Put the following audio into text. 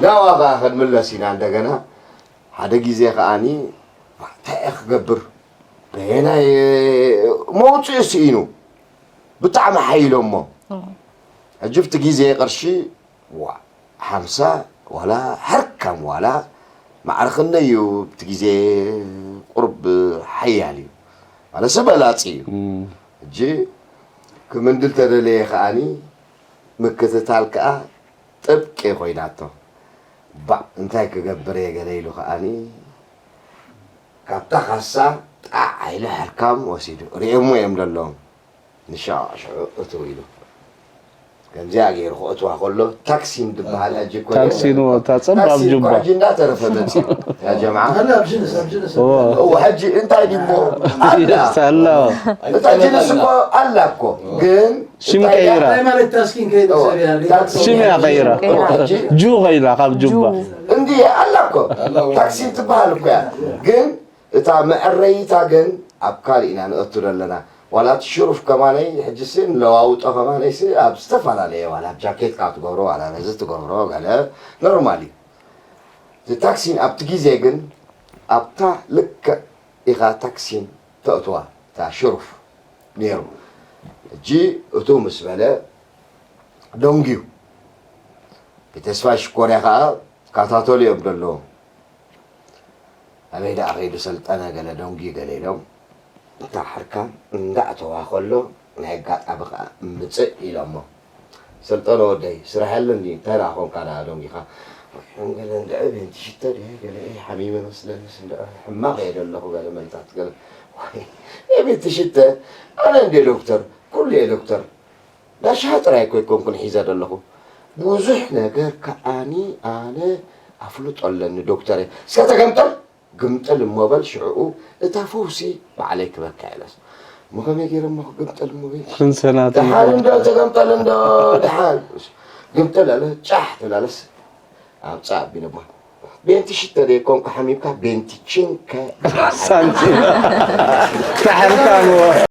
ናብኣ ከዓ ክንምለስ ኢና እንደገና። ሓደ ግዜ ከዓኒ እንታይ እየ ክገብር? በየናይ መውፅኢ ስኢኑ ብጣዕሚ ሓይሎሞ። ሕጂ ኣብቲ ግዜ ቅርሺ ዋ ሓምሳ ዋላ ሕርካም ዋላ ማዕርኽነ እዩ። ኣብቲ ግዜ ቁርብ ሓያል እዩ ማለት በላፂ እዩ። ሕጂ ክምንድል ተደለየ ከዓኒ ምክትታል ከኣ ጥብቂ ኮይናቶ። ባዕ እንታይ ክገብር እየ ገለ ኢሉ ከዓኒ ካብታ ካሳ ጣዕ ኢሉ ሕርካም ወሲዱ ርእየሞ እዮም ዘለዎም። ንሻዕ ሽዑ እትው ኢሉ ከምዚኣ ገይሩ ክእትዋ ከሎ ታክሲን ዝበሃል ሕጂ እኮ ታክሲን የለን። እታ ጸባብ ታክሲን እኮ ጁባ። ሕጂ እንዳተረፈ መጽዩ። ያ ጀምዓ። ኣላ ኣብ ጅንስ ኣብ ጅንስ እዎ። እዎ፣ ሕጂ እንታይ ድሞ ኣላ። ኣላ። እታ ጅንስ እኮ ኣላ እኮ ግን ሽም እንታይ እያ? ቀይራ። እንታይ ማለት ታስኪን ከይዱ እዎ፣ ሰብ እያ? ታክሲን ሽም እያ ቀይራ። እዎ፣ ሕጂ ጁ ከይላ ካብ ጁባ። ጁ። እንዲ ኣላ እኮ ኣላ እኮ። ታክሲን ትበሃል እኮ እያ። ግን እታ መዕረይታ ግን ኣብ ካልእ ኢና ንእቱ ዘለና። ዋላ እቲ ሽሩፍ ከማነይ ሕጂሲ ንለዋውጦ ከማነይሲ ኣብ ዝተፈላለየ ዋላ ኣብ ጃኬትካ ትገብሮ ዋላ ነዚ ትገብሮ ገለ ኖርማል እዩ። እቲ ታክሲን ኣብቲ ግዜ ግን ኣብታ ልክዕ ኢኻ ታክሲን ተእትዋ እታ ሽሩፍ ነይሩ። ሕጂ እቱ ምስ በለ ደንጉዩ። ተስፋ ሽኮርያ ከዓ ይከታተሉ እዮም ዘለዉ። ኣበይ ደኣ ከይዱ ሰልጠነ ገለ ደንጉዩ ገለ ኢሎም እታ ሕርካም እንዳእተዋ ከሎ ናይ ኣጋጣሚ ከዓ ምፅእ ኢሎሞ። ሰልጠነ ወደይ ስራሕ የለን ድዩ? እንታይ ደኣ ኮንካ ደኣ ደንጊኻ? ገለ እንድዒ ቤንቲ ሽተ ድየ ገለ እየ ሓሚመ መስለኒ እንድዒ ሕማቕ እየ ዘለኹ ገለ መልታት ገለ ናይ ቤንቲ ሽተ ኣነ እንድየ ዶክተር ኩሉ እየ ዶክተር ዳሻ ጥራይ እኮ ኣይኮንኩን ሒዘ ዘለኹ። ብዙሕ ነገር ከዓኒ ኣነ ኣፍልጦ ኣለኒ ዶክተር እየ። እስከ ተገምጠል ግምጥል እሞ በል ሽዕኡ እታ ፈውሲ ባዕለይ ክበካ ኢለስ። እሞ ከመይ ገይረ እሞ ክግምጠል እሞ በይ? ክንሰናት ደሓን እንዶ ተገምጠል እንዶ ደሓን። ግምጥል ኣለ ጫሕ ትላለስ። ኣብ ጻ ኣቢለ እሞ ቤንቲ ሽተ ደይ ኮንኩ ሓሚምካ ቤንቲ ችንከ ሳንቲ ተሕርካሞ።